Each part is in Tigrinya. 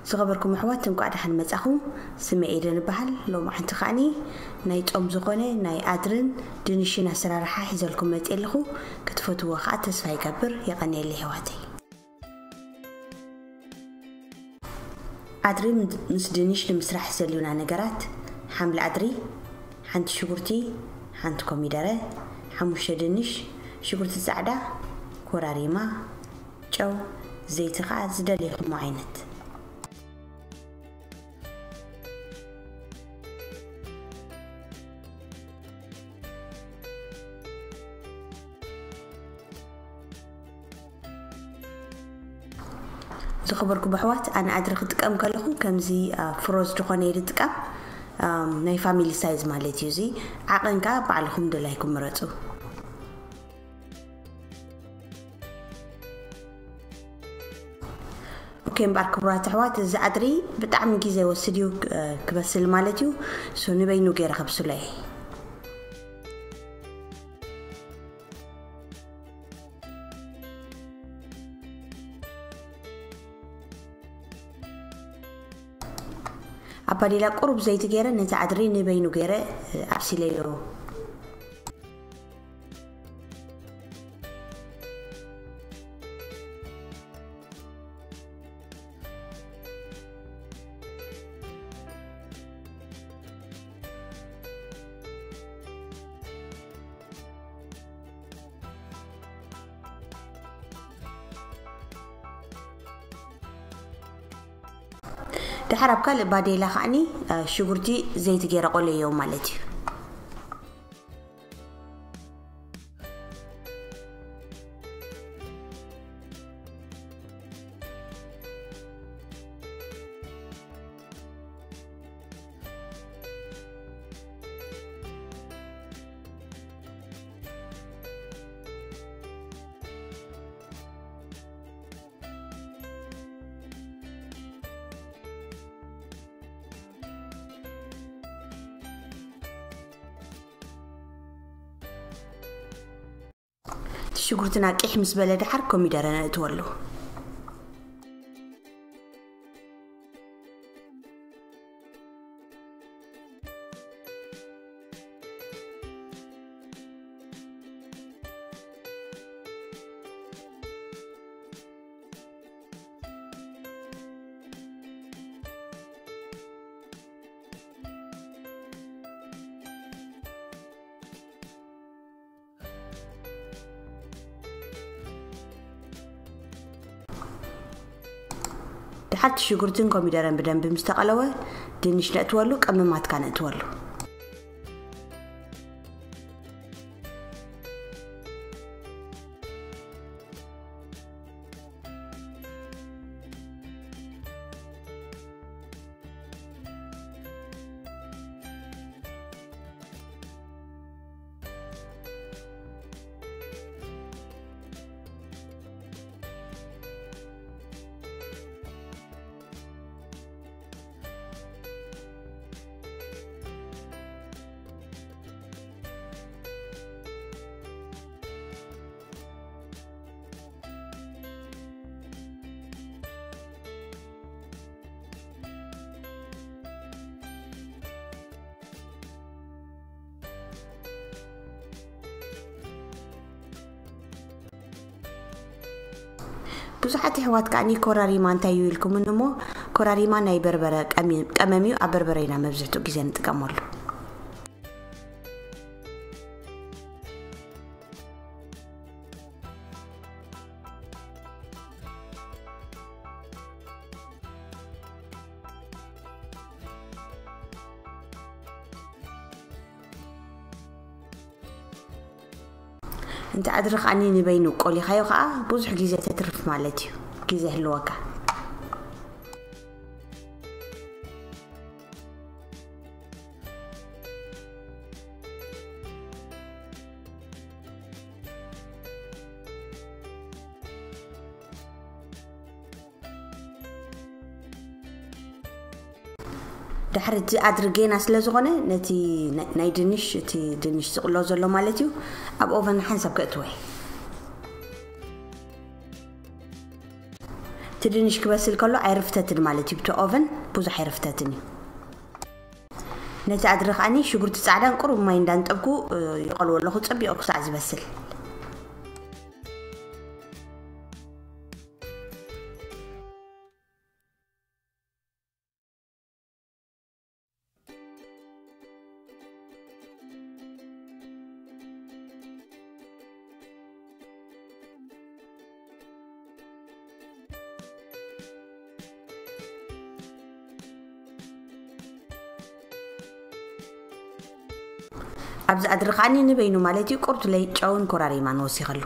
ዝኸበርኩም ኣሕዋት፣ እንኳዕ ደሓን መጻኹም። ስመ ኤደን እበሃል። ሎማዓንቲ ከዓኒ ናይ ጾም ዝኾነ ናይ ኣድርን ድንሽን ኣሰራርሓ ሒዘልኩም መጽእ ኣለኹ። ክትፈትዎ ከዓ ተስፋ ይገብር። የቐንየለይ ኣሕዋተይ። ኣድሪ ምስ ድንሽ ንምስራሕ ዘልዩና ነገራት፣ ሓምሊ ኣድሪ፣ ሓንቲ ሽጉርቲ፣ ሓንቲ ኮሚደረ፣ ሓሙሽተ ድንሽ፣ ሽጉርቲ ጻዕዳ፣ ኮራሪማ፣ ጨው፣ ዘይቲ ከዓ ዝደለይኹሞ ዓይነት። ዝኸበርኩም ኣሕዋት፣ ኣነ ኣድሪ ክጥቀም ከለኹ ከምዚ ፍሮዝ ዝኾነ እየ ዝጥቀም። ናይ ፋሚሊ ሳይዝ ማለት እዩ። እዚ ዓቐን ከዓ ባዕልኹም ደላይኩም ምረፁ። ኦኬ፣ እምበኣር ክቡራት ኣሕዋት፣ እዚ ኣድሪ ብጣዕሚ ግዜ ይወስድ እዩ ክበስል ማለት እዩ። ሶ ንበይኑ ገይረ ከብስሎ እየ። ኣብ ባዴላ ቁሩብ ዘይቲ ገይረ ነቲ ኣድሪ ንበይኑ ገይረ ኣብሲለዮ። ድሓር ኣብ ካልእ ባዴላ ከዓኒ ሽጉርቲ ዘይቲ ገይረ ቆለዮ ማለት እዩ። ሽጉርትና ቂሕ ምስ በለ ድሓር ኮሚደረ ነእትወሉ። ድሓር እቲ ሽጉርትን ኮሚደረን ብደንቢ ምስ ተቐለወ፣ ድንሽ ነእትወሉ፣ ቀመማትካ ነእትወሉ። ብዙሓት ኣሕዋት ከዓኒ ኮራሪማ እንታይ እዩ ኢልኩምኒ እሞ፣ ኮራሪማ ናይ በርበረ ቀሚ-፣ ቀመም እዩ። ኣብ በርበረ ኢና መብዝሕትኡ ግዜ ንጥቀመሉ። እንተ ኣድሪ ከዓኒ ንበይኑ ቆሊኻዮ ከዓ ብዙሕ ግዜ ተትርፍ ማለት እዩ። ግዜ ህልወካ። ድሕሪ እቲ ኣድሪ ጌና ስለ ዝኾነ፣ ነቲ ናይ ድንሽ፣ እቲ ድንሽ ዝቕሎ ዘሎ ማለት እዩ፣ ኣብ ኦቨን ሓንሳብ ከእትወ። እቲ እቲ ድንሽ ክበስል ከሎ ኣይርፍተትን ማለት እዩ። ብቲ ኦቨን ብዙሕ ኣይርፍተትን እዩ። ነቲ ኣድሪ ከዓኒ ሽጉርቲ ጻዕዳን ቁሩብ ማይ እንዳንጠብኩ፣ እ፣ ይቐልዎ ኣለኹ ጸቢቑ ክሳዕ ዝበስል። ኣብዚ ኣድሪ ከዓኒ ንበይኑ ማለት እዩ፣ ቁርቱለይ ጨውን ኮራሪማን ወሲኸሉ።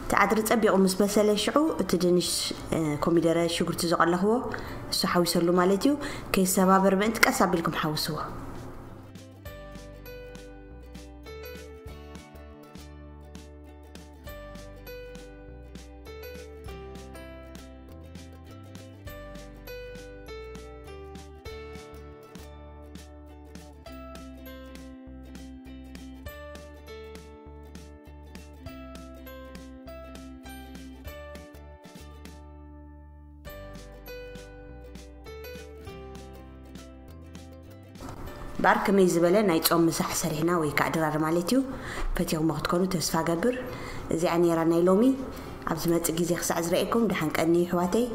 እቲ ኣድሪ ጸቢቑ ምስ በሰለ ሽዑ እቲ ድንሽ፣ እ፣ ኮሚደረ፣ ሽጉርቲ ዝቐለኽዎ እሱ ሓዊሰሉ ማለት እዩ። ከይሰባበር ምእንቲ ቀስ ኣቢልኩም ሓውስዎ። እምበኣር ከመይ ዝበለ ናይ ጾም ምሳሕ ሰሪሕና ወይ ከዓ ድራር ማለት እዩ። ፈቲኹሞ ክትኮኑ ተስፋ ገብር። እዚኣ ነይራ ናይ ሎሚ። ኣብ ዝመጽእ ግዜ ክሳዕ ዝረኤኩም ደሓን ቀኒ ይሕዋተይ።